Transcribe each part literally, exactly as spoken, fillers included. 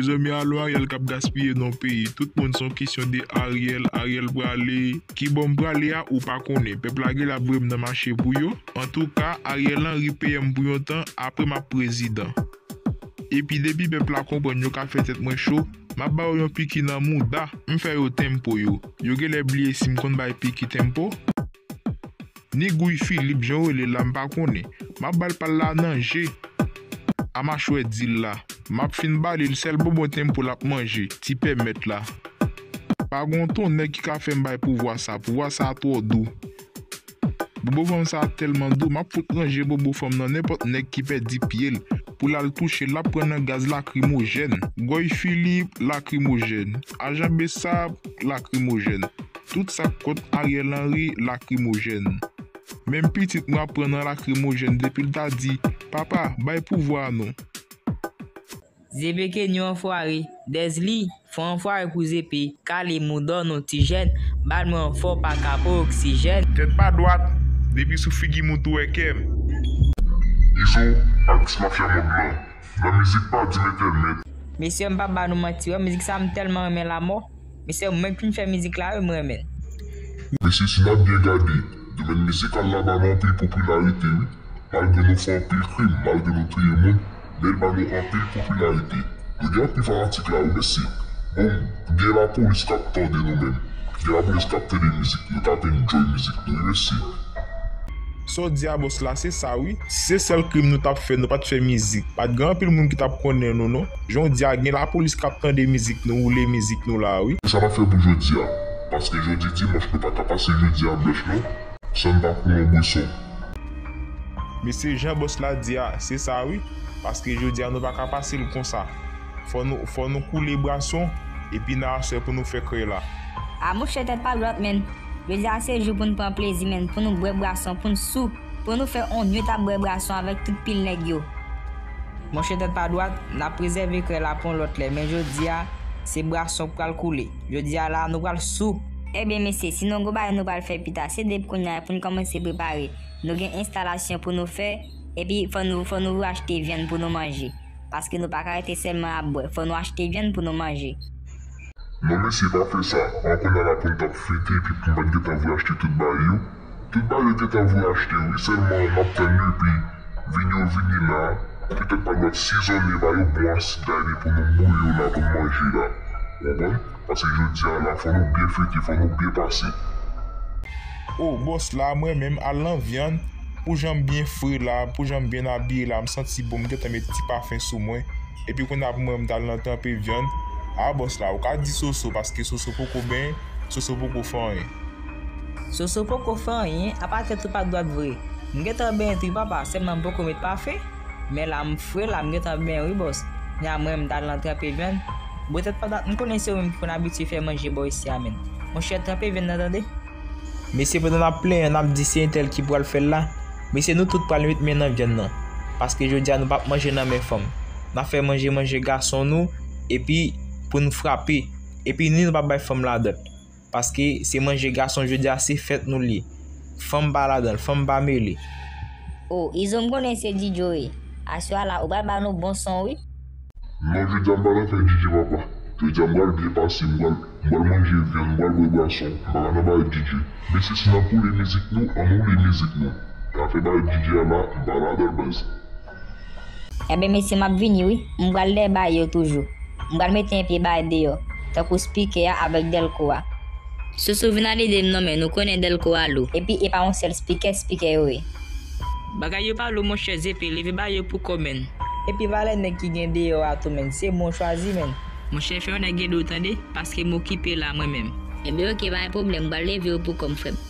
Zanmi, alò Ariel k ap gaspiye non peyi. Tout moun se yon kesyon de Ariel, Ariel prale. Kibò m prale a, ou pa konnen. Pèp la genlè ap voye m nan mache pou yo. Antouka, Ariel Henry P M pou yon tan, apre m ap prezidan. Epi depi pèp la konprann yo ka fè tèt mwen cho, m ap ba yo yon piki nan mouda, m fè yo tempo yo. Yo genlè bliye si m konn bay piki tempo. Ni Guy Philippe, jan w rele l la, m pa konnen. M ap ba l pa l la nan je. A machwè di l la. M ap fin ba li l, sèl bonbon tempo l ap manje, ti pèmèt la. Pa gon ton nèg ki ka fè m bay pouvwa sa, pouvwa sa twò dou. Bobo fanm sa tèlman dou, m ap fout ranje bobo fanm nan nenpòt nèg ki pèdi pye l, pou l al touche l, l ap pran nan gaz lakrimojèn. Guy Philippe, lakrimojèn. Ajan Bessap, lakrimojèn. Tout sa k kont Ariel Henry lakrimojèn. Menm pitit mwen ap pran nan lakrimojèn depi l ta di, papa, bay pouvwa a non. Zepe Kenyon anfware, Dèzli, fò anfware pou Zepe, kale mouda w non ti jèn, bal mwen anfò pa ka pran oksijèn. Tèt pa dwat, depi sou figi m ou tou wè kè m. Izo, atis mafya mond lan. Nan mizik pa di m entèmèt. Mesye m p ap ba nou manti wi, mizik sa m tèlman renmen l amò. Mesye mwen k fin fè mizik la wi, m renmen l. Mesye si n ap byen gade, domèn mizikal la ba nou anpil popilarite wi. Malgre nou fè anpil krim, malgre nou touye moun, men l ba nou anpil popilarite. Nou gen anpil fanatik la wi mesye. Bon, gen lapolis k ap tande nou menm. Gen lapolis k ap tande mizik nou, k ap enjoy mizik nou wi mesye. Sa w di a bòs la se sa wi. Se sèl krim nou t ap fè, nou pa t fè mizik. Pa t gen anpil moun ki t ap konnen nou non. Jan w di a gen lapolis k ap tande mizik nou, woule mizik nou la wi. E sa n ap fè pou jodi a. Paske jodi dimanch nou pa ka pase jodi a blanch non, san n pa pran yon bweson. Mesye jan bòs la di a, se sa wi. Paske jodi a nou pa ka pase l konsa. Fò nou, fò nou koule bwason, epi nan aswè pou nou fè krè la. A monchè tèt pa dwat menn. Jodi a se jou pou n pran plezi menn, pou nou bwè bwason, pou n sou, pou nou fè on nwit ap bwè bwason avèk tout pil nèg yo. Monchè tèt pa dwat, n ap rezève krè la pou yon lòt lè, men jodi a, se bwason k pral koule. Jodi a la, nou pral sou. Ebyen mesye, si nou gon bagay nou pral fè pita, se depi kounye a pou n kòmanse prepare. Nou gen enstalasyon pou nou fè, epi fò nou, fò nou achte vyann pou nou manje. Paske nou pa ka rete sèlman ap bwè, fò nou achte vyann pou nou manje. Non mesye pa fè sa, an kounye a la pou n t ap fete epi pou n pa t gentan voye achte tout bagay yo. Tout bagay yo gentan voye achte wi, sèlman n ap tann yo epi vin yo vini la, petèt pa dwat sizonnen ba yo bon asid la epi pou nou bouyi yo la pou n manje la. Ou konprann? Paske jodi a la fò nou byen fete, fò nou byen pase. O bòs la mwen menm al nan vyann. Pou jan m byen fre la, pou jan m byen abiye la, m santi bon, m gentan met ti pafen sou mwen. Epi kounye a pou mwen m t al nan tranpe vyann. A bòs la, ou ka di Soso paske Soso poko benyen, Soso poko fè anyen. Soso poko fè anyen, apa tèt ou pa dwat vre. M gentan benyen tou wi papa, sèlman m poko met pafen. Men la m fre la, m gentan benyen wi bòs. Kounye a mwen m t al nan tranpe vyann. Bon tèt pa dwat, m konnen se ou menm ki konn abitye fè manje bò isi a menn. Monchè tranpe vyann nan tande. Mesye pandan n ap plenyen n ap di se entèl ki pral fè l la, mesye nou tout pral met men nan vyann nan, paske jodi a nou p ap manje nan men fanm, n ap fè manje manje gason nou, epi pou n frape, epi ni nou p ap bay fanm ladan l, paske se manje gason jodi a se fèt nou l ye, fanm pa ladan l, fanm pa mele. O Izo m konnen se DJ w ye, aswè a la ou pral ba nou bon son wi. Non jodi a m pa nan fè DJ papa, jodi a m pral byen pase, m pral, m pral manje vyann, m pral bwè bwason, m pa ka nan bagay DJ. Mesye si n ap woule mizik nou, ann woule mizik nou, men afè bagay DJ a la, m pa ladan l baz. Enben mesye m ap vini wi, m pral dèyè bagay yo toujou, m pral mete yon pye bagay deyò, tankou spikè a avèk dèlko a. Soso vin al ede m non men nou konnen dèlko a lou. Epi e pa yon sèl spikè spikè yo ye. Bagay yo pa lou monchè Zepe leve bagay yo pou kò menn. Epi valè nèg ki gen deyò a tou menn se mwen w chwazi menn. Monchè fè yon nèg ede w tande, paske m okipe la mwen menm. Enben oke pa gen pwoblèm m pral leve yo pou kò m frè m.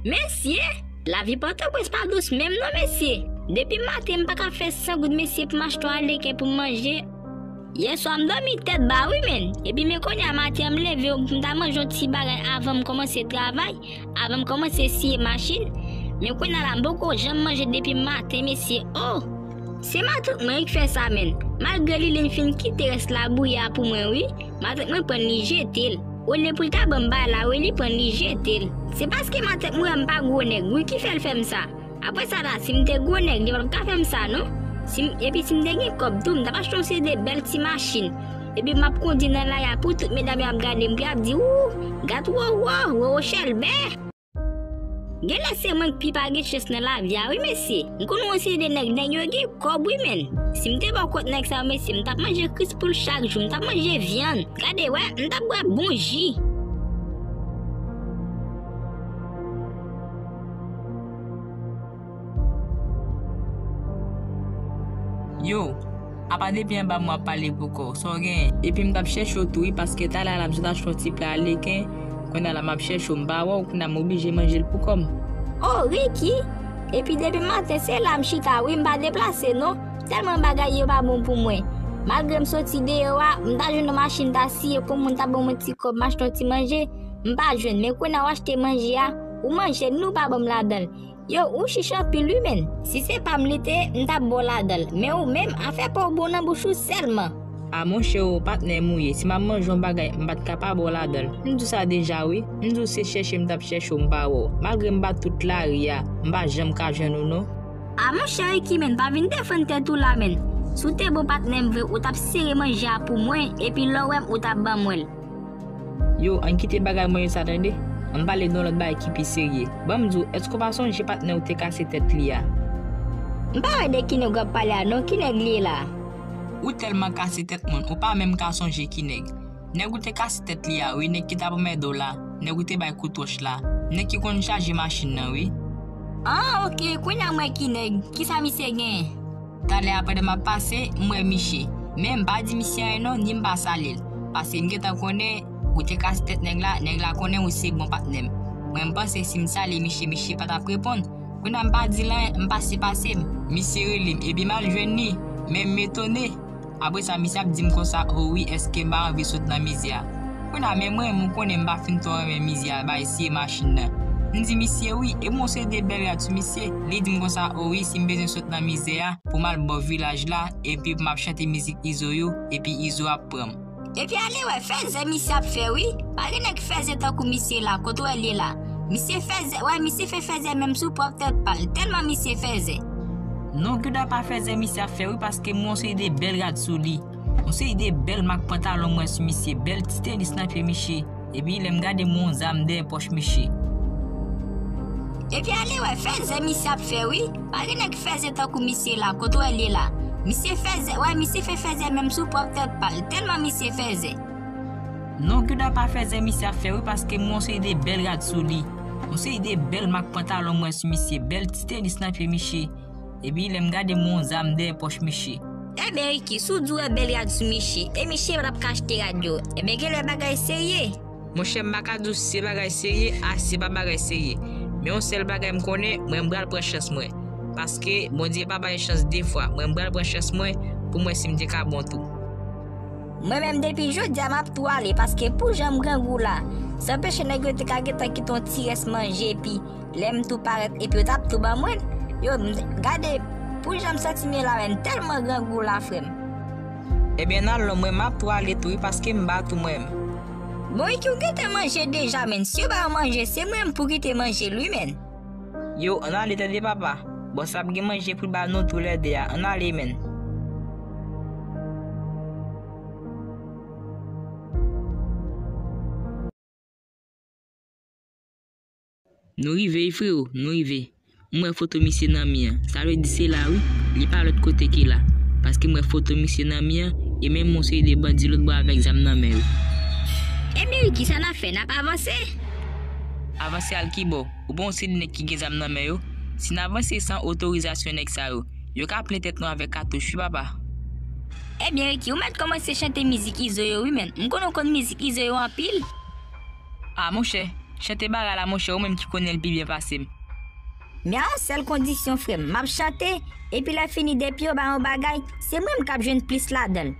Mesye! Lavi Pòtoprens pa dous menm non mesye! Depi maten m pa ka fè san goud mesye pou m achte yon aleken pou m manje. Yèswa m dòmi tèt ba wi menn! Epi men kounye a maten an m leve m ta manje yon ti bagay avan m kòmanse travay, avan m kòmanse siye machin. Men kounye a la, m poko janm manje depi maten, mesye. Oh! Se matant mwen wi k fè sa, menn. Malgre Liline fin kite rès labouyi a pou mwen, wi, matant mwen pran l, li jete l. Olye pou l ta ban m bagay la, wi, li pran l, li jete l. Se paske matant mwen wè m pa gwo nèg, wi, ki fè l fè m sa. Apre sa la, si m te gwo nèg, li pa t ap ka fè m sa, non. Si m, epi si m te gen kòb tou, m t ap achte yon seri de bèl ti machin. Epi m ap kondui nan lari a pou tout medam yo ap gade m, pou y ap di, "Wou, gat wowo, wowo chèlbè." Genlè se mwen k pi pa gen chans nan lavi a wi, mesye. M konn yon seri de nèg, nèg yo gen kòb wi, menn. Si m te bò kot nèg sa yo, mesye, m t ap manje Crispool chak jou, m t ap manje vyann. Gade, wè, m t ap bwè bon ji. Yo, apa depi anba mwen w ap pale pou kò w, sa w genyen? Epi m t ap chèche w tou wi, paske talè a la m sot achte yon ti pla leken, kounye a la m ap chèche w, m pa wè w, kounye a m oblije manje l pou kò m. Oh, Ricky! Epi depi maten se la m chita wi, m pa deplase non, tèlman bagay yo pa bon pou mwen. Malgre m soti deyò a, m ta jwenn yon machin ta siye pou moun ta ban mwen ti kòb m achte yon ti manje, m pa jwenn, men kounye a w achte manje a, ou manje l, non w pa ban m ladan l. Yo, ou chich anpil wi, menn. Si se pa m li te ye, m t ap ba w ladan l. Men ou menm, afè pa w bon nan bouch ou sèlman. A monchè, o patnè m ou ye. Si m ap manje yon bagay, m pa t ka pa ba w ladan l. M di w sa deja wi. M di w se chèche m t ap chèche w, m pa wè w. Malgre m bat tout lari a, m pa janm ka jwenn ou non. A monchè Ricky, menn, pa vin defann tèt ou la, menn. Si w te bon patnè m vre, ou t ap sere manje a pou mwen, epi lè w wè m, ou t ap ban mwen l. Yo, ann kite bagay manje sa tande. Ann pale de yon lòt bagay ki pi serye. Ban m di w, èske w pa sonje patnè w te kase tèt li a? M pa wè de ki nèg w ap pale a non, ki nèg li ye la? Ou tèlman kase tèt moun, ou pa menm ka sonje ki nèg. Nèg ou te kase tèt li a wi, nèg ki t ap anmède w la, nèg ou te bay kout wòch la, nèg ki konn chaje machin nan wi. Ah, oke, kounye a m wè ki nèg, kisa misye genyen? Talè a pandan m ap pase, m wè miche. Men m pa di misye anyen non, ni m pa salye l. Paske m gentan konnen ou te kase tèt nèg la, nèg la konnen ou se bon patnè m. Mwen m panse si m salye miche, miche pa t ap reponn. Kounye a m pa di l anyen, m pase pase m. Misye rele m, epi m al jwenn li. Men m etone. Apre sa, misye ap di m konsa, o wi, èske m pa anvi sot nan mizè a? Kounye a, men mwen, m konnen m pa fin twò renmen mizè a, bay siye machin nan. M di misye wi, e m yon seri de bèl rad sou misye. Li di m konsa, o wi, si m bezwen sot nan mizè a, pou m al bò vilaj la, epi pou m ap chante mizik Izo yo, epi Izo ap pran m. Epi ale wè fèzè misye ap fè wi. Pa gen nèg fèzè tankou misye la, kote w wè l ye la. Misye fèzè, wè, misye fè fèzè menm sou pwòp tèt pa l, tèlman misye fèzè. Non, Guda pa fèzè misye ap fè wi, paske m wè yon seri de bèl rad sou li. Yon seri de bèl mak pantalon m wè sou misye, bèl ti tenis nan pye misye. Epi lè m gade m wè yon zam dèyè pòch misye. Epi ale wè fèzè misye ap fè wi. Pa gen nèg fèzè tankou misye la, kote w wè l ye la. Misye fèzè, wè misye fè fèzè menm sou pwòp tèt pa l, tèlman misye fèzè. Non, Guda pa fèzè misye ap fè wi, paske m wè yon seri de bèl rad sou li. Yon seri de bèl mak pantalon m wè sou misye, bèl ti tenis nan pye misye. Epi lè m gade m wè yon zam dèyè pòch misye. Ebyen Ricky, si w di w wè bèl rad sou misye, e misye pa t ap ka achte rad yo, ebyen genlè bagay serye. Monchè, m pa ka di w si se bagay serye a si se pa bagay serye. Men yon sèl bagay m konnen, mwen m pral pran chans mwen. Paske Bondye pa bay chans de fwa, mwen m pral pran chans mwen pou m wè si m te ka bon tou. Mwen menm depi jodi a m ap tou ale, paske pou jan m grangou la, sa anpeche nèg yo te ka gentan kite yon ti rès manje, epi lè m tou parèt, epi yo t ap tou ban mwen l. Yo, m, gade, pou jan m santi m ye la, men m tèlman grangou la, frè m. Ebyen, nan lò mwen, m ap tou ale tou wi, paske m ba tou mwen menm. Bon, Ricky, ou gentan manje deja, menn. Si yo ba yo manje, se mwen menm pou kite manje l wi, menn. Yo, ann ale tande papa. Bòs la ap gen manje pou l ba nou toulède a. Ann ale, menn. Nou rive wi, freo, nou rive. M wè foto misye nan mi an. Sa vle di se la wi. Li pa lòt kote ke la. Paske m wè foto misye nan mi an, e menm yon seri de bandi lòt bò avèk zam nan men yo. Ebyen wi, kisa n ap fè? N ap avanse? Avanse al kibò? Ou pa yon seri de nèg ki gen zam nan men yo? Si n avanse san otorizasyon nèg sa yo, yo ka plen tèt nou avèk katouch wi, papa. Ebyen Ricky, ou mèt kòmanse chante mizik Izo yo wi, menn. M konnen w konn mizik Izo yo anpil. A, monchè, chante bagay la, monchè, ou menm ki konnen l pi byen pase m. Men a yon sèl kondisyon, frè m, m ap chante, epi lè fini, depi yo ba yon bagay, se mwen menm k ap jwenn plis ladan l.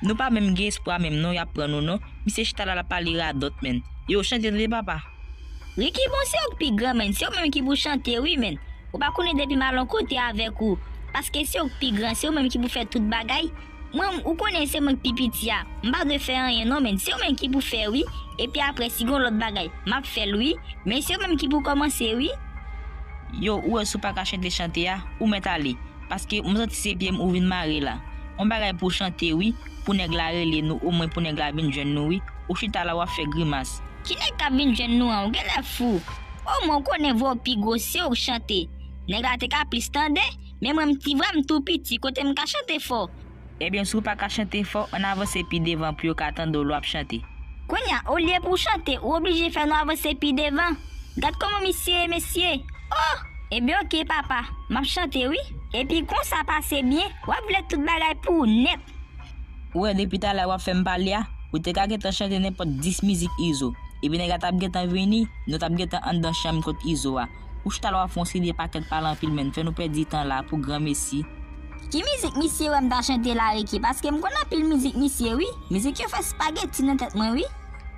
Nou pa menm gen espwa menm non, y ap pran nou non. Misye chita la, l ap pale radòt, menn. Yo, chante tande, papa. Ricky, bon, se ou k pi gran, menn. Se ou menm ki pou chante, wi, menn. Ou pa konnen depi m al yon kote avèk ou. Paske se ou k pi gran, se ou menm ki pou fè tout bagay. Mwen, ou konnen se mwen k pi piti a. M pa dwe fè anyen, non, menn. Se ou menm ki pou fè, wi. Epi apre, si gon lòt bagay, m ap fè l, wi. Men se ou menm ki pou kòmanse, wi. Yo, ou wè si w pa ka chante chante a, ou mèt ale. Paske m santi se pye m ou vin mare la. On bagay pou chante, wi. Pou nèg la rele nou, omwen pou nèg la vin jwenn nou, wi. Ou chita la, w ap fè grimas. Ki nèg k ap vin jwenn nou an? Ou genlè fou. Omwen ou konnen vwa w pi gwo, se ou k chante. Nèg la te ka plis tande, men mwen m ti vwa m tou piti, kote m ka chante fò. Ebyen, si w pa ka chante fò, ann avanse pi devan pou yo ka tande w lè w ap chante. Kounye a, olye pou w chante, ou oblije fè nou avanse pi devan. Gad kòman misye ye, mesye. Oh! Ebyen, oke, papa. M ap chante, wi. Epi konsa pase byen, w ap vle tout bagay pou ou nèt. Ou wè, depi talè w ap fè m pale a, ou te ka gentan chante nenpòt dis mizik Izo. Epi nèg la t ap gentan vini, nou t ap gentan anndan chanm kot Izo a. Ou chita la w ap fè yon seri de pakèt pale anpil, menn, fè nou pèdi tan la pou granmesi. Ki mizik misye wè m ta chante la, Ricky? Paske m konn anpil mizik misye, wi. Mizik yo fè spageti nan tèt mwen, wi.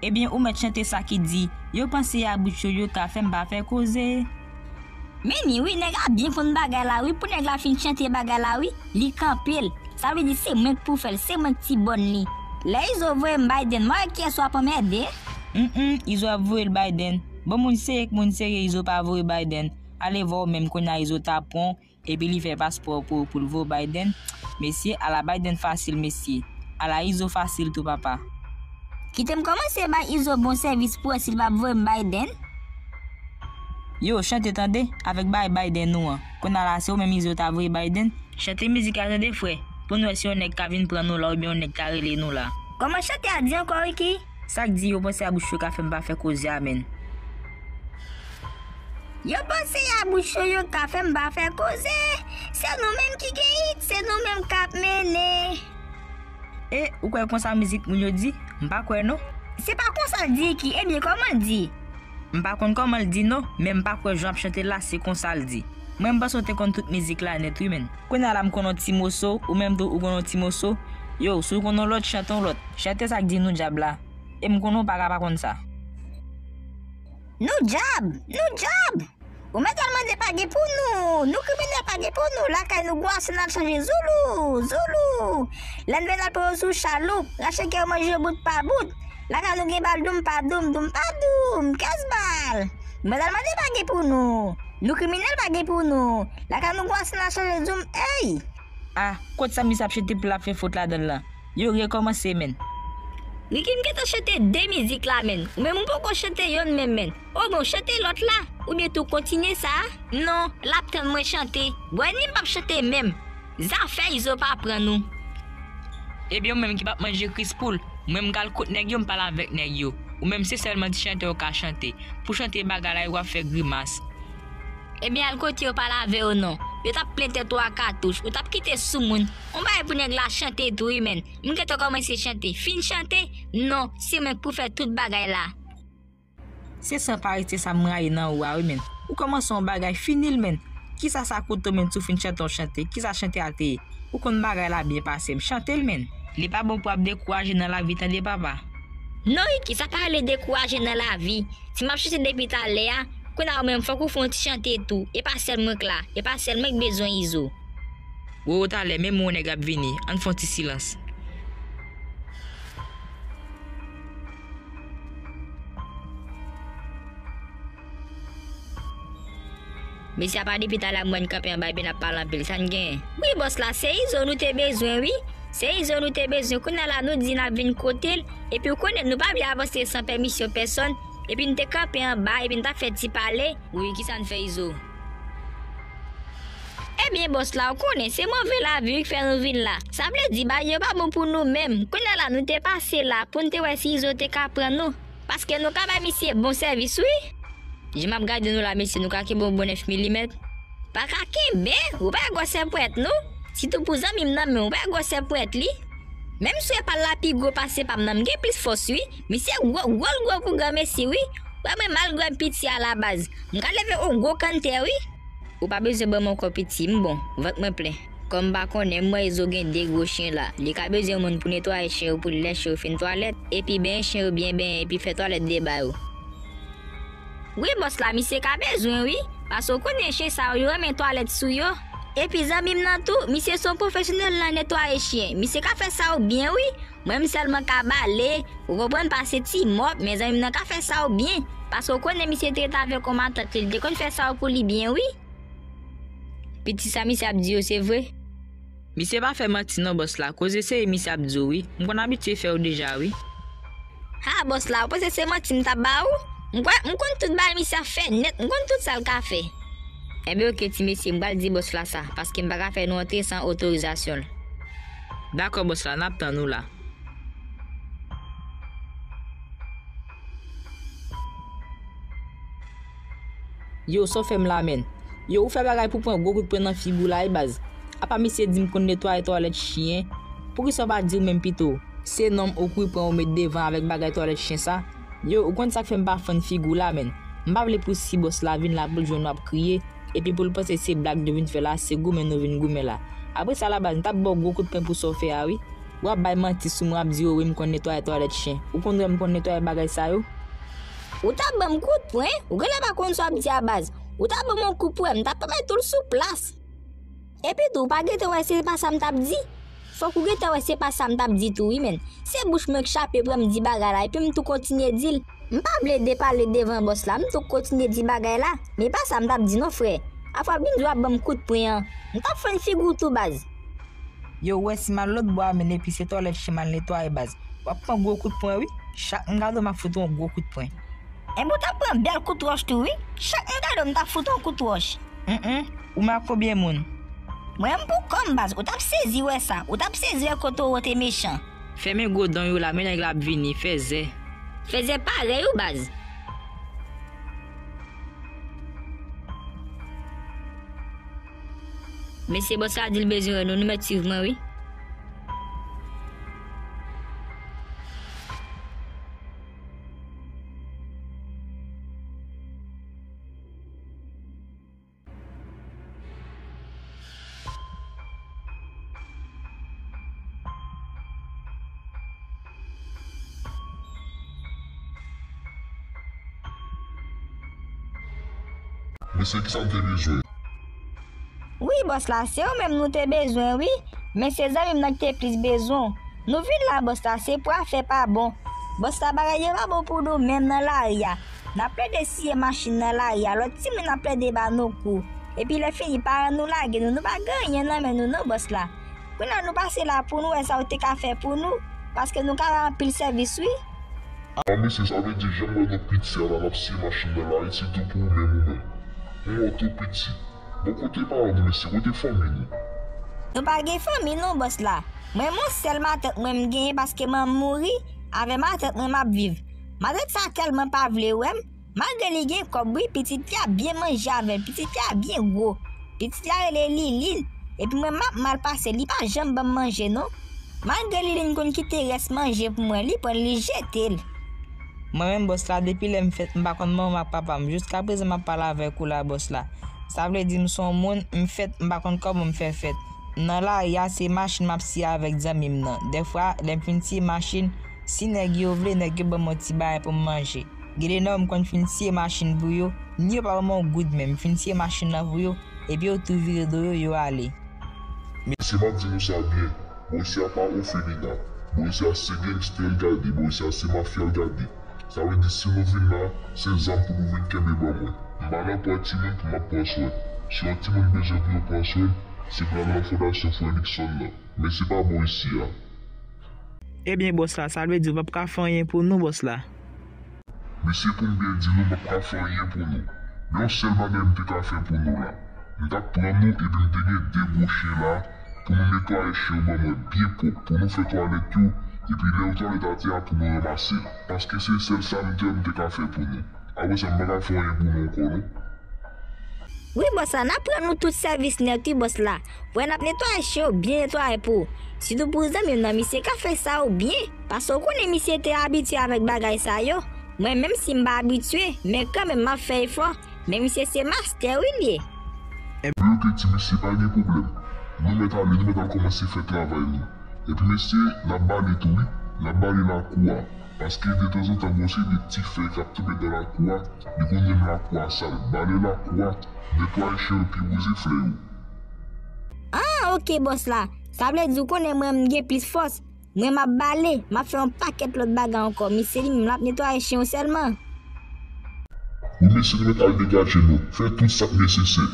Ebyen, ou mèt chante sa ki di, yo panse a bouch yo, yo ka fè m pa fè koze. Men ni wi, nèg la byen konn bagay la wi, pou nèg la fin chante bagay la wi, li kanpe l. Sa vle di se mwen k pou fè l, se mwen k ti bòn li. Lè Izo voye m Biden, m wè kiyès w ap anmède. Hum, hum, Izo ap voye l Biden. Bon moun serye k moun serye, Izo pa voye Biden. Ale vwa w menm kounye a Izo ta pran w, epi li fè paspò pou ou pou l voye w Biden. Mesye, ala Biden fasil, mesye. Ala Izo fasil tou, papa. Kite m kòmanse bay Izo bon sèvis pou wè si l p ap voye m Biden. Yo, chante tande, avèk bay Biden nou an. Kounye a la, se ou menm Izo ta voye Biden. Chante mizik la tande, frè, pou n wè si yon nèg ka vin pran nou la oubyen yon nèg ka rele nou la. Kòman chante a di ankò, Ricky? Sa k di yo panse a bouch yo ka fè m pa fè koze a, menn. Yo panse a bouch yo, yo ka fè m pa fè koze. Se nou menm ki gen it, se nou menm k ap mennen. E, ou kwè konsa mizik moun yo di? M pa kwè non. Se pa konsa l di, Ricky, ebyen kòman l di? M pa konn kòman l di non, men m pa kwè jan w ap chante l la, se konsa l di. Mwen, m panse w te konn tout mizik la nèt wi, menn. Kounye a la, m konn yon ti moso, ou menm tou, ou konn yon ti moso. Yo, si w konn yon lòt, chante yon lòt. Chante sa k di nou dyab la. E m konnen w pa ka pa konn sa. Nou dyab! Nou dyab! Ou mèt al mande page pou nou! Nou kriminèl, page pou nou! Lakay nou gwo ase n al chanje zoulou! Zoulou! Lè n vin al pran yo sou chaloup, rache kè yo manje yo bout pa bout! Lakay nou gen bal doum pa doum, doum pa doum, kès bal. Mwen al mande page pou nou. Nou kriminèl, page pou nou. Lakay nou gwo ase n al chanje zoum, ey! Ah, kot sa misye ap chante pou l ap fè fot ladan l lan? Yo rekòmanse, menn. Ricky, m gentan chante de mizik la, menn. Ou menm ou poko chante yonn menm, menn. O bon, chante lòt la. Oubyen tou kontinye sa a. Non, l ap tann mwen chante. Bwè ni m p ap chante menm. Zafè Izo pa pran nou. Ebyen ou menm ki p ap manje kris poul, mwen m k al kot nèg yo, m pale avèk nèg yo. Ou menm se sèlman ti chantè ou ka chante. Pou chante bagay la, w ap fè grimas. Ebyen al kote yo pale avè yo non. Yo t ap plen tèt ou a katouch, ou t ap kite sou moun. On bagay pou nèg la chante tou wi, menn. M gentan kòmanse chante. Fin chante? Non, se mwen k pou fè tout bagay la. Se san parèt se sa m rayi nan ou a wi, menn. Ou kòmanse yon bagay, fini l, menn. Kisa sa koute w, menn, si w fin chante yon chante? Kisa chante a te ye? Ou konn bagay la byen pase m. Chante l, menn. Li pa bon pou ap dekouraje nan lavi, tande, papa. Non, Ricky, sa pa rele dekouraje nan lavi. Si m ap chante depi talè a, kounye a ou menm fòk ou fè yon ti chante tou. E pa sèl mwen k la. E pa sèl mwen k bezwen Izo. Wowo, talè, menm yon nèg ap vini. Ann fè yon ti silans. Mesye apa depi talè a m wè n kanpe anba epi n ap pale anpil, sa n genyen? Wi, bòs la, se Izo nou te bezwen, wi. Se Izo nou te bezwen. Kounye a la, nou di n ap vin kote l. Epi w konnen, nou pa vle avanse san pèmisyon pèsòn. Epi n te kanpe anba, epi n t ap fè ti pale. Wi, kisa n fè Izo? Ebyen, bòs la, w konnen, se move lavi wi k fè nou vin la. Sa vle di, bagay yo pa bon pou nou menm. Kounye a la, nou te pase la pou n te wè si Izo te ka pran nou. Paske nou ka bay misye bon sèvis, wi. Jan m ap gade nou la, mesye, nou ka kenbe yon bon nèf milimèt? Pa ka kenbe, ou pa wè gwosè pwèt nou. Sitou pou zanmi m nan, men ou pa wè gwosè pwèt li. Menm si w wè pa l la pi gwo pase pa m nan, m gen plis fòs, wi. Misye gwo, gwo l gwo kou granmesi, wi. Wè mwen, malgre m piti alabaz, m ka leve yon gwo kanntè, wi. Ou pa bezwen ban m ankò piti, m bon, vant mwen plen. Kòm m pa konnen, m wè Izo gen de gwo chen la. Li ka bezwen yon moun pou netwaye chen yo pou li lè chen yo fin twalèt, epi benyen chen yo byen benyen, epi fè twalèt de ba yo. Wi, bòs la, misye ka bezwen, wi. Paske w konnen chen sa yo, yo renmen twalèt sou yo. Epi zanmi m nan tou, misye se yon pwofesyonèl nan netwaye chen. Misye ka fè sa yo byen, wi. Mwen, m sèlman ka bale, ou konprann, pase ti mòp, men zanmi m nan ka fè sa yo byen. Paske w konnen misye te rete avèk yon matant li, li te konn fè sa yo pou li byen, wi. Piti, sa misye ap di yo, se vre? Misye pa fè manti non, bòs la. Koze serye misye ap di w, wi. M konn abitye fè yo deja, wi. Ha, bòs la, ou panse se manti m t ap ba ou? M kwè, m konn tout bagay misye ap fè nèt, m konn tout sa l ka fè. Enben, oke, ti mesye, m pral di bòs la sa, paske m pa ka fè nou antre san otorizasyon l. Dakò, bòs la, n ap tann ou la. Yo, sa w fè m la, menn? Yo, ou fè bagay pou pran gwo kout pwen nan figi w la, wi, baz. Apa misye di m konn netwaye twalèt chen? Poukisa w pa di w menm pito? Se non m ou kouri pran ou met devan avèk bagay twalèt chen sa? Yo, ou konn sa k fè m pa fann figi w la, menn? M pa vle pou si bòs la vin la pou l jwenn w ap kriye, epi pou l panse se blag nou vin fè la, se goumen nou vin goumen la. Apre sa la, baz, m t ap ba w gwo kout pwen pou sa w fè a, wi. W ap bay manti sou mwen, w ap di, o wi, m konn netwaye twalèt chen. Ou konn wè m konn netwaye bagay sa yo? Ou t ap ban m kout pwen? Ou genlè pa konn sa w ap di a, baz. Ou t ap ban m yon kout pwen, m t ap pèmèt ou l sou plas. Epi tou, ou pa gentan wè se pa sa m t ap di? Fòk ou gentan wè se pa sa m t ap di tou, wi, menn. Se bouch mwen k chape pou m di bagay la, epi m tou kontinye di l. M pa vle depale devan bòs la, m tou kontinye di bagay la. Men pa sa m t ap di non, frè. Afwa w ap vin di w ap ban m kout pwen an. M t ap fann figi w tou, baz. Yo, ou wè si m al lòt bò a, menn, epi se twalèt chen m al netwaye, baz. W ap pran gwo kout pwen, wi. Chak m gade w, m ap fout ou yon gwo kout pwen. Enben, w t ap pran bèl kout wòch tou, wi. Chak m gade w, m t ap fout ou yon kout wòch. Hum, hum. Ou menm ak konbyen moun? Mwen menm pou kò m, baz. Ou t ap sezi wè sa. Ou t ap sezi wè kote w te mechan. Fèmen gwo dan w yo la, men nèg la ap vini. Fèzè. Fèzè parèy ou, baz. Mesye, bòs la di l bezwen wè nou, nou mèt swiv mwen, wi. Mesye, kisa n te bezwen? Wi, bòs la, se ou menm nou te bezwen, wi. Men se zanmi m nan ki te plis bezwen w. Nou vin la, bòs la, se pou afè pa bon. Bòs la, bagay yo pa bon pou nou menm nan lari a. N ap plede siye machin nan lari a, lòt timoun ap plede ba nou kou. Epi lè fini, paran nou lage nou, nou pa gen anyen nan men nou non, bòs la. Kounye a nou pase la pou nou wè sa w te ka fè pou nou, paske nou ka ba anpil sèvis, wi. A, mesye, sa vle di jan m wè nou piti a la, n ap siye machin nan lari, sitou pou ou menm, ou menm. Ou wè w twò piti. Bon, kote paran nou, mesye, kote fanmi nou? Nou pa gen fanmi non, bòs la. Mwen, yon sèl matant mwen m genyen paske manman m mouri, avè matant mwen m ap viv. Matant sa tèlman pa vle wè m, malgre li gen kòb, wi, pitit li ap byen manje avè l, pitit li a byen gwo. Pitit li a rele Lilin, epi mwen m ap mal pase, li pa janm ban m manje non. Malgre Lilin konn kite rès manje pou mwen, li pran l, li jete l. Mwen menm, bòs la, depi lè m fèt, m pa konn manman m ak papa m. Jiskaprezan, m ap pale avèk ou la, bòs la. Sa vle di m se yon moun, m fèt, m pa konn kòman m fè fèt. Nan lari a, se machin m ap siye avèk zanmi m nan. Dèfwa, lè m fin siye machin, si nèg yo vle, nèg yo ban m yon ti bagay pou m manje. Gen de nèg m konn fin siye machin pou yo, ni yo pa ban m yon goud menm, m fin siye machin nan pou yo, epi yo tou vire do yo, yo ale. Mesye, m ap di nou sa byen. Bò isi a pa òfelina. Bò isi a se gangsta l gade. Bò isi a se mafya l gade. Sa vle di si nou vin la, se zam pou nou vin kenbe ban mwen. M pa nan pran timoun pou m ap pran swen. Si yon timoun bezwen pou yo pran swen l, se pou l al nan fondasyon frè Luckson nan. Men se pa bò isi a. Ebyen, bòs la, sa vle di w p ap ka fè anyen pou nou, bòs la? Mesye, pou m byen di nou, m p ap ka fè anyen pou nou. Men yon sèl bagay m te ka fè pou nou la. M t ap pran nou epi m te gen de gwo chen la pou nou netwaye chen yo ban mwen byen pwòp, pou nou fè twalèt yo, epi lè yo twalèt atè a pou nou ranmase l. Paske se sèl sa m te, m te ka fè pou nou. Apre sa, m pa ka fè anyen pou nou ankò, non. Wi, bòs la, n ap rann ou tout sèvis nèt, wi, bòs la. Wè, n ap netwaye chen yo byen netwaye pou ou. Sitou pou zanmi m nan, misye ka fè sa yo byen. Paske w konnen misye te abitye avèk bagay sa yo. Mwen, menm si m pa abitye, men kanmenm, m ap fè efò. Men misye se mastè, wi, l ye. Ebyen, oke, ti mesye, pa gen pwoblèm. Nou mèt ale, nou mèt al kòmanse fè travay nou. Epi, mesye, n ap bale tou, wi. N ap bale lakou a. Paske detanzantan, gon seri de ti fèy k ap tonbe nan lakou a, li konn rann lakou a sal. Bale lakou a, netwaye chen yo, epi wouze flè yo. Ah, ok, bòs la. Sa vle di ou konnen mwen, m gen plis fòs. Mwen, m ap bale, m ap fè yon pakèt lòt bagay ankò. Misye li menm, l ap netwaye chen yo sèlman. Wi, mesye, nou mèt al degaje nou. Fè tout sa k nesesè.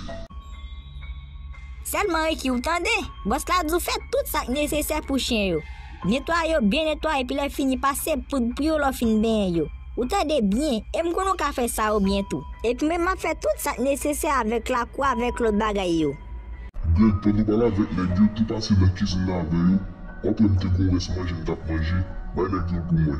Sèlman Ricky, ou tande? Bòs la di w fè tout sa k nesesè pou chen yo. Netwaye yo byen netwaye, epi lè fini, pase poud pou yo lè w fin benyen yo. Ou tande byen, e m konnen w ka fè sa yo byen tou. Epi mwen, m ap fè tout sa k nesesè avèk lakou, avèk lòt bagay yo. Greg, pandan w pale avèk nèg yo, tou pase nan kizin nan avè yo. W ap wè m te gon rès manje m t ap manje, bay nèg yo l pou mwen.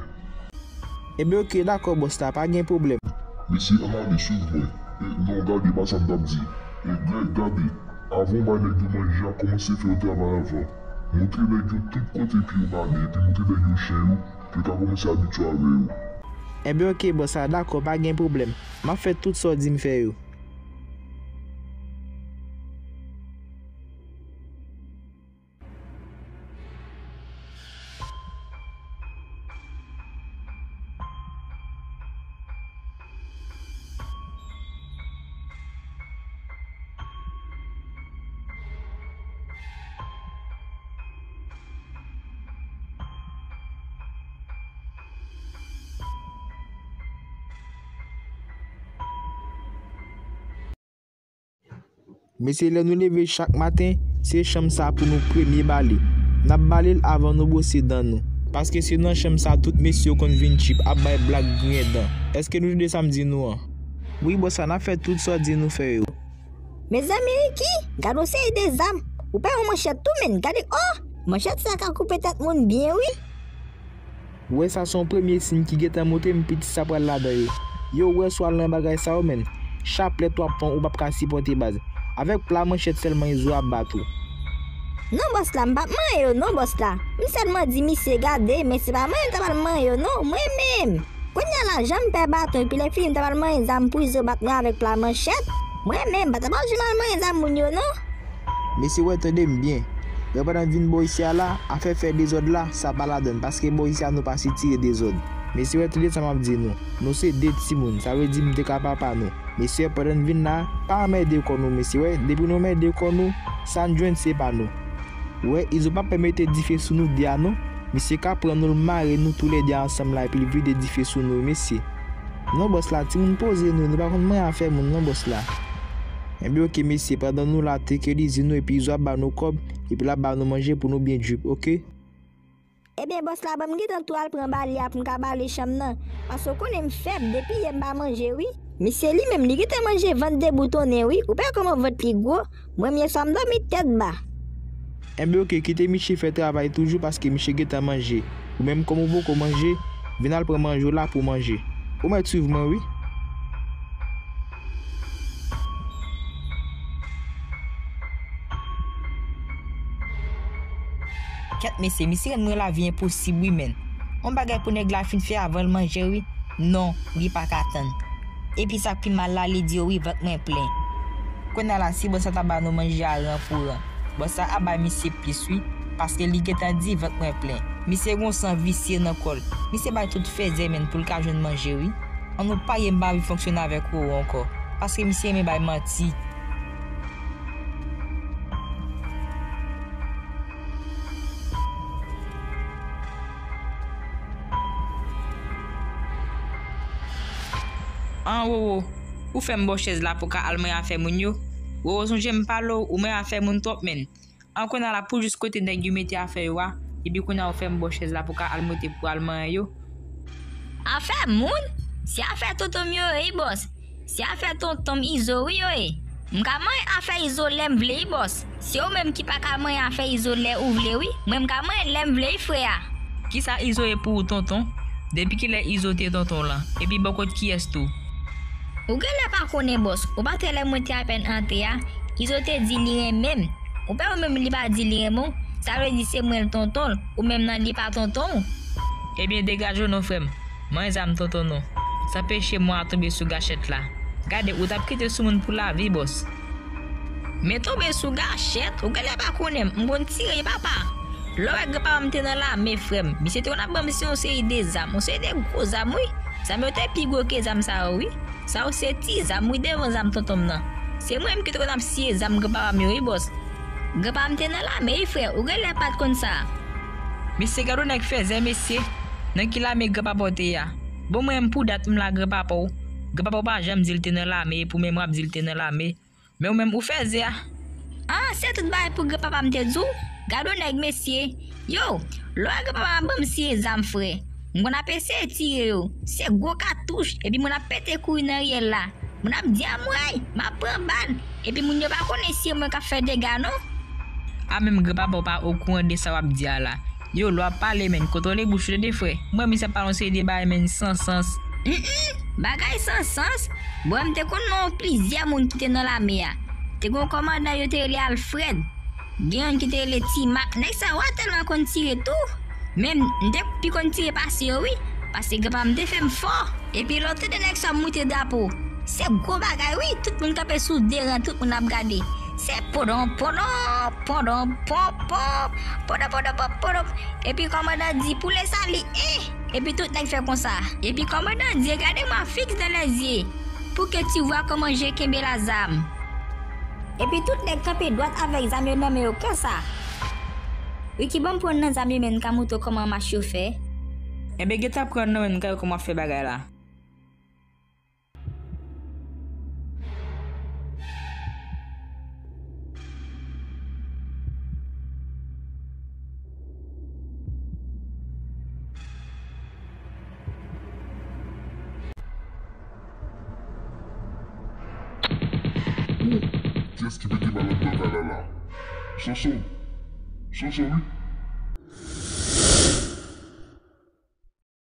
Ebyen, oke, dakò, bòs la, pa gen pwoblèm. Mesye, ann ale, swiv mwen. E, non, gade, pa sa m t ap di. E, Greg, gade, avan w bay nèg yo manje a, kòmanse fè yo travay avan. Montre nèg yo tout kote pye yo pale, epi montre nèg yo chen yo, pou yo ka kòmanse abitye avè yo. Ebyen, oke, bòs la, dakò, pa gen pwoblèm. M ap fè tout sa w di m fè yo. Mesye, lè nou leve chak maten, se chanm sa pou nou premye bale. N ap bale l avan nou bwose dan nou. Paske se nan chanm sa tout mesye yo konn vin tchip ap bay blag griyen dan. Èske nou tande sa m di nou an? Wi, bòs la, n ap fè tout sa w di nou fè yo. Mezanmi, Ricky, gade yon seri de zam. Ou pè yon manchèt tou, menn. Gade, oh! Manchèt sa ka koupe tèt moun byen, wi. Ou wè sa, se yon premye siy ki gentan montre m pitit sa pral ladan yo. Yo, ou wè si w al nan bagay sa yo, menn, chaplèt w ap pran, ou p ap ka sipòte, baz. Avèk pla manchèt sèlman Izo ap bat ou. Non, bòs la, m p ap manyen yo, non, bòs la. M sèlman di misye gade, men se pa mwen menm ta pral manyen yo, non, mwen menm. Kounye a la, jan m pè baton, epi lè fini m ta pral manyen zam pou Izo bat mwen avèk pla manchèt. Mwen menm, m pa ta pral janm al manyen zam moun yo, non. Mesye, wè, tande m byen. Wè, pandan n vin bò isi a la, afè fè dezòd la, sa pa ladan n, paske bò isi a nou pa sitire dezòd. Mesye, wè, tande sa m ap di nou. Nou se de timoun, sa vle di m te ka papa nou. Mesye, pandan n vin la, pa anmède kò nou, mesye, wè. Depi nou anmède kò nou, sa n jwenn se pa nou. Wè, Izo p ap pè mete dife sou nou de a, non. Misye ka pran nou, l mare nou toulède ansanm la, epi l vide dife sou nou, mesye. Non, bòs la, timoun poze nou, nou pa konn manyen afè moun, non, bòs la. Enben, oke, mesye, pandan nou la, teke lizi nou, epi Izo ap ba nou kòb, epi l ap ba nou manje pou nou byen drip, oke? Ebyen, bòs la, ban m gentan tou al pran bale a pou m ka bale chanm nan, paske w konnen m fèb, depi yè m pa manje, wi. Misye li menm, li gentan manje vant deboutonnen, wi. Ou pa wè kòman vant li gwo? Mwen menm yè swa m dòmi tèt ba. Enben oke, kite misye fè travay toujou paske misye gentan manje. Ou menm kòm ou poko manje, vin al pran manje w la pou w manje. Ou mèt swiv mwen wi. Kèt mesye, misye rann mwen lavi enposib wi menn. On bagay pou nèg la fin fè avan l manje wi. Non, li pa ka tann. Epi sa k pi mal la, li di yo wi vant mwen plen. Kounye a la, si bòs la ta ba nou manje a ran pou ran, bòs la ap bay misye plis wi, paske li gentan di vant mwen plen. Misye gon san visye nan kò l. Misye bay tout fèzè menn pou l ka jwenn manje wi. Ann nou parye m pa anvi fonksyone avèk Roro ankò, paske misye renmen bay manti. An Roro, ou fè m bò chèz la pou ka al manyen afè moun yo? Roro, sonje m pale w, ou manyen afè moun twòp menn. An kounye a la pou jis kote nèg yo mete afè yo a, epi kounye a ou fè m bò chèz la pou ka al monte pou al manyen yo. Afè moun? Se afè tonton m yo ye wi bòs. Se afè tonton m Izo wi yo ye. M ka manyen afè Izo lè m vle wi bòs. Se ou menm ki pa ka manyen afè Izo lè ou vle wi. Mwen m ka manyen lè m vle wi frè a. Kisa Izo ye pou ou tonton? Depi kilè Izo te tonton w lan? Epi bò kot kiyès tou? Ou genlè pa konnen bòs. Ou pa t wè lè mwen te apèn antre a, Izo te di li renmen m. Ou pa wè menm li pa di li renmen w, sa vle di se mwen l tonton l, ou menm nan li pa tonton w. Ebyen degaje w non frè m, manyen zam tonton non. Sa peche mwen a tonbe sou gachèt la. Gade ou t ap kite sou moun pou lavi bòs. Men tonbe sou gachèt, ou genlè pa konnen m, m konn tire wi papa. Lè w wè granpapa m te nan lame, frè m, misye te konn ap ban m se yon seri de zam, yon seri de gwo zam, wi. Zam yo te pi gwo ke zam sa yo, wi. Sa yo se ti zam, wi, devan zam tonton m nan. Se mwen menm ki te konn ap siye zam granpapa m yo, wi, bòs. Granpapa m te nan lame, wi, frè. Ou genlè pa t konn sa. Mesye, gad yon nèg fèzè, mesye. Nan ki lame granpapa w te ye a? Bon, mwen menm pou dat m la, granpapa w. Granpapa w pa janm di l te nan lame, pou menm w ap di l te nan lame. Men ou menm ou fèzè a. Ah, se tout bagay pou granpapa m te di w? Gad yon nèg, mesye. Yo, lè w wè granpapa m ap ban m siye zam, frè. M konn ap eseye tire yo. Se gwo katouch, epi moun ap pete kouri nan riyèl la. Moun ap di anmwey, m ap pran bal. Epi moun yo pa konnen si se mwen k ap fè dega, non. A, menm granpapa w pa okouran de sa w ap di a la. Yo, lè w ap pale, menn, kontwole bouch ou tande, frè. Mwen, misye ap pale yon seri de bagay, menn, san sans. Mm, mm, bagay san sans? Bwè, m te konn non plizyè moun ki te nan lame a. Te gen yon kòmandan yo te rele Alfred. Gen youn ki te rele Ti Mak. Nèg sa yo a tèlman konn tire tou. Men m te pi konn tire pase yo, wi. Pase granpapa m te fè m fò. Epi lè w tande nèg sa ap moute drapo, se gwo bagay, wi. Tout moun kanpe sou de ran, tout moun ap gade. Se pondon, pondon, pondon, pon, pon, pondon, pondon, pon, pondon. Epi kòmandan di, "Pou Lesali, eh!" Epi tout nèg fè konsa. Epi kòmandan di, "Regardez-moi fixe dans les yeux, pour que tu vois comment je kenbe la zam." Epi tout nèg kanpe dwat avèk zam yo nan men yo konsa. Ricky, ban m pran nan zam yo, men m ka montre w kòman mach yo fè. Enben, gentan pran nan men m, m ka wè kòman w ap fè bagay la. Kiyès ki pete bal anndan kay la la? Sonson. Sonson, wi.